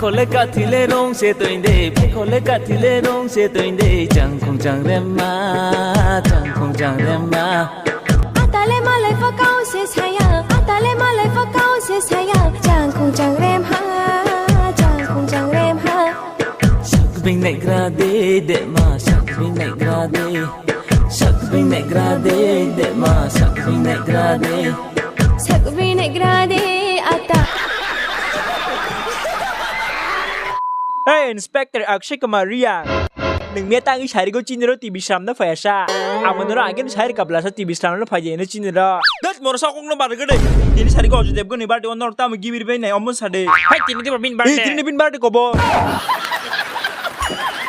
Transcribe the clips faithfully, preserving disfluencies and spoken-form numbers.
Kole kathile rong se toinde, phai kole kathile rong se toinde, changkhung changrema, changkhung changrema. Atale malai phakao se saya, atale malai phakao se saya, changkhung changrem ha, changkhung changrem ha. Sakbing negra de, de ma, sakbing negra de. Sakbing negra de, de ma, sakbing negra de. Sakbing negra de, ata. Hey, Inspector Akshay Kumar Riya. Nung miya tangwi sarigo chiniro T V sramna phayasa. Amo noro agin sari kablasa T V sramna phayeno chiniro. Dat moro sokong no bargade. Ini sarigo Ajay Devgan ni birthday on norok tamo gibir bai nai omon sade. Hai tini de bin birthday. Tini bin birthday kobo.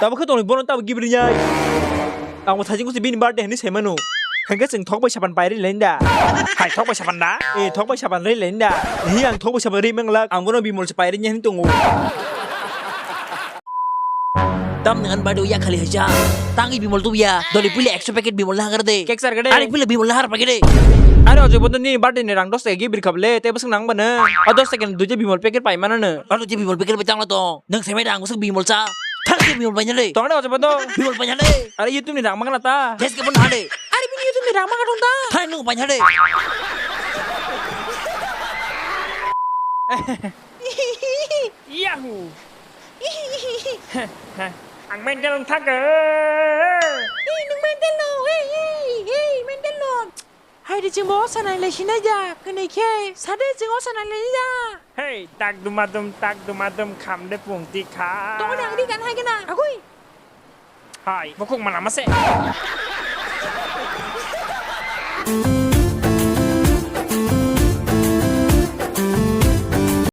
Tabo khe tongni bono tabo gibir nyai. Ang bo thajing kusi bini birthday hini saimano. Hengke chwng thok bai sapan pairi lainda. Hai thok bai sapan da? Eh, thok bai sapan ri lainda. Hi ang thok bai sapan ri menglak. Ang bono bimol se pairi nyai hini tongo. Tam dengan birthday ya khali haja. Tangi bimol tu ya. Doli pule ekso packet bimol na hangar de. Cake sar gede. Ari pule bimol na har packet de. Are Ajay Devgan ni birthday ni rang dos taka gibir khable. Te bwswk nang bana. O dos taka ni duija bimol packet pai mana no. Ano je bimol packet bai tangla tong. Nang semai da ang bwswk bimol cha. Thang je bimol bai nyale. Tong na Ajay Devgan. Bimol bai nyale. Are YouTube ni rang mangna ta. Jes ke pun hade. Are bini YouTube ni rang mangna ta. Thang nung bai nyale. Yahoo! Ang mental wng thago. Ei, nung mental no? Ei, ei, ei, mental no? Hai de, chwngbo osa nai lai sinai ja, kwnwi khe. Sade chwng osa nai lai ja. Hey, tak dumadum, tak dumadum, kham de pungti kha. Tongoni ang ri gan hai gana. Agui. Hai, bukhuk mana mase.